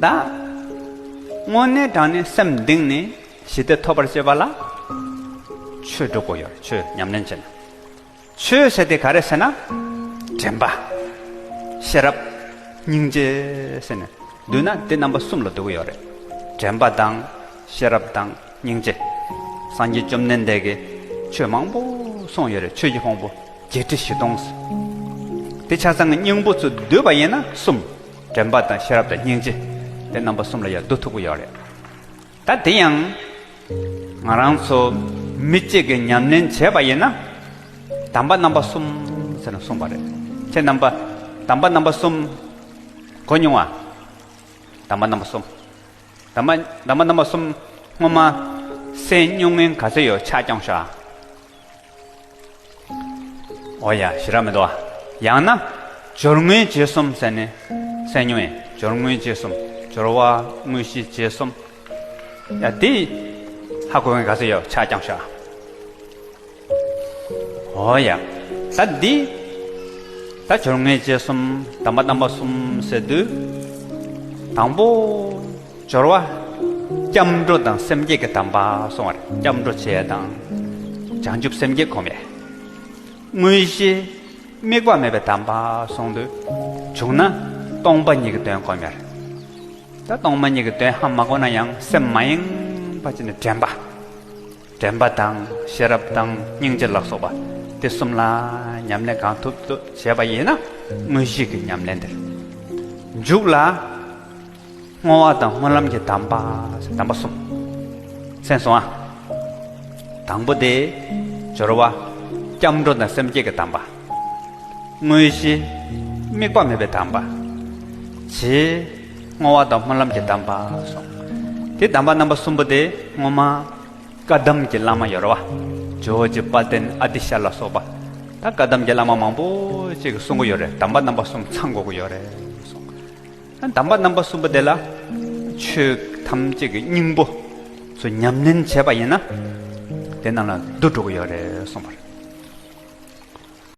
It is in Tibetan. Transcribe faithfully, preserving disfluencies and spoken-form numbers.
ད་དངོས་གནས་དྲང་གནས་སེམས་གཏིང་ནས་ཞི་བདེ་ཐོབ་པར་བྱེད་པ་ལ་ཆོས་སྒྲུབ་དགོས་ཡོད་རེད། ཆོས་ཉམས་ལེན་བྱེད་ན། ཆོས་ཟེར་དེ་ག་རེ་ཟེར་ན། དྲན་པ། ཤེས་རབ། སྙིང་རྗེ་ཟེར་ནས་བསྡུས་ན་དེ་རྣམ་པ་གསུམ་ལ་འདུ་གི་ཡོད་རེད། དྲན་པ་དང་། ཤེས་རབ་དང་། སྙིང་རྗེ། སངས་རྒྱས་བཅོམ་ལྡན་འདས་ཀྱིས་ཆོས་མང་པོ་གསུངས་ཡོད་རེད། ཆོས་ཀྱི་ཕུང་པོ་བརྒྱད་ཁྲི་བཞི་སྟོང་ཟེར། དེ་ཆ་ཚང་གི་སྙིང་པོ་ཚོ་བསྡུས་པ་ཡིན་ན་གསུམ། དྲན་པ་དང་ཤེས་རབ་དང་སྙིང་རྗེ། དེ་རྣམ་པ་གསུམ་ལ་ཡང་བསྡུ་ཐུབ་ཀྱི་ཡོད་རེད། ད་དེ་ཡང་ང་རང་ཚོ་མི་གཅིག་གིས་ཉམས་ལེན་བྱས་པ་ཡིན་ན། དམ་པ་རྣམ་པ་གསུམ་ཟེར་ནས་གསུངས་པ་རེད། ཁྱེད་རྣམ་པ་དམ་པ་རྣམ་པ་གསུམ་གོ་མྱོང་བ། དམ་པ་རྣམ་པ་གསུམ། དམ་པ་དམ་པ་རྣམ་པ་གསུམ་སྔོན་མ་གསན་མྱོང་མཁན་ག་ཚོད་ཡོད། ཕྱག་རྐྱོང་ཤོག་ཨ། ཨོ་ཡ། ཞེ་དྲག་མི་འདུག་ཨ། ཡང་ན་སྦྱོར་དངོས་རྗེས་གསུམ་ཟེར་ནས་གསན་མྱོང་ཡིན། སྦྱོར་དངོས་རྗེས་གསུམ། སྦྱོར་བ་དངོས་གཞི་རྗེས་གསུམ། ཡ། དེ་ཧ་གོ་མཁན་ག་ཚོད་ཡོད། ཕྱག་རྐྱོང་ཤོག་ཨ། ཨོ་ཡ། ད་འདི། ད་སྦྱོར་དངོས་རྗེས་གསུམ། དམ་པ་རྣམ་པ་གསུམ་ཟེར་དུས། དང་པོ། སྦྱོར་བ། སྐྱབས་འགྲོ་དང་སེམས་བསྐྱེད་ཀྱི་དམ་པ་གསུངས་པ་རེད། སྐྱབས་འགྲོ་བྱེད་དང་། བྱང་ཆུབ་སེམས་བསྐྱེད་སྒོམ་ཡས། དངོས་གཞི། དམིགས་པ་མེད་པའི་དམ་པ་གསུངས་དུས། བྱུང་ན་སྟོང་པ་ཉིད་ཀྱི་དོན་སྒོམ་ཡས་རེད། ད་སྟོང་པ་ཉིད་ཀྱི་དོན་ཧ་མ་གོ་ན་ཡང་སེམས་མ་ཡེངས་པ་བྱས་ནས་དྲན་པ། དྲན་པ་དང་ཤེས་རབ་དང་སྙིང་རྗེ་ལ་སོགས་པ་དེ་གསུམ་ལ་ཉམས་ལེན་གང་ཐུབ་ཐུབ་བྱས་པ་ཡིན་ན་དངོས་གཞི་གི་ཉམས་ལེན་དེ་རེད། མཇུག་ལ་བསྔོ་བ་དང་སྨོན་ལམ་གྱི་དམ་པ། དམ་པ་གསུམ། གསན་སོང་ཨ། དང་པོ་དེ། སྦྱོར་བ། སྐྱབས་འགྲོ་དང་སེམས་བསྐྱེད་ཀྱི་དམ་པ། དངོས་གཞི། དམིགས་པ་མེད་པའི་དམ་པ། རྗེས། བསྔོ་བ་དང་སྨོན་ལམ་གྱི་དམ་པ་སོགས། དེ་དམ་པ་རྣམ་པ་གསུམ་པོ་དེ་སྔོན་མ། བཀའ་གདམས་ཀྱི་བླ་མ་ཡོད་རེད་བ། ཇོ་བོ་རྗེ་དཔལ་ལྡན་ཨ་ཏི་ཤ་ལ་སོགས་པ། ད་བཀའ་གདམས་ཀྱི་བླ་མ་མང་པོ་ཅིག་གིས་གསུང་གི་ཡོད་རེད། དམ་པ་རྣམ་པ་གསུམ་ཚང་དགོས་ཀྱི་ཡོད་རེད་གསུངས། ད་དམ་པ་རྣམ་པ་གསུམ་པོ་དེ་ལ་ཆོས་ཐམས་ཅད་ཀྱི་སྙིང་པོ་ཚོ་ཉམས་ལེན་བྱས་པ་ཡིན་ན། དེ་རྣམས་ལ་འདུ་འགྲོ་གི་ཡོད་རེད་གསུངས་པ་རེད།